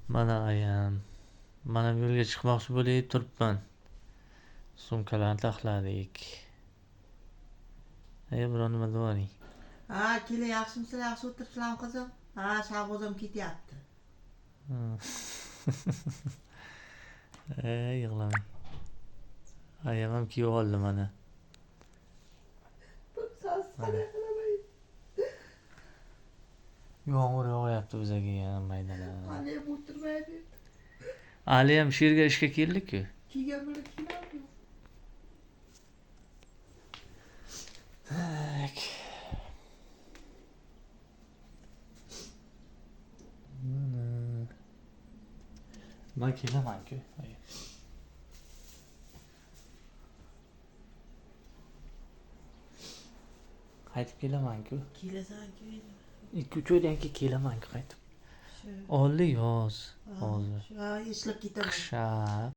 Mana ayam. Mana yo'lga chiqmoqchi bo'lib turibman. Sumkalarni taxladik. Aya, biror nima devoring. Ha, kelin, yaxshimisizlar, yaxshi o'tiribsizlarmi, qizim? Ha, Shahbozam ketyapti. Ey, yig'lamang. Ayam ham kiyib oldi mana. Qanday qilaman? Yomg'ir yog'yapti bizaga ham maydalab. Qanday o'tirmaydi? Ali ham shu yerga ishga keldi-ku. Kiygan bilan kiyinadi. Tak. Mana. Man kelaman-ku. Qaytib kelaman-ku. Kelasan-ku. 2-3 oydan keyin kelaman-ku qaytib. Oldi yoz hozir. Ha, ishlab ketaman. Qish, ha.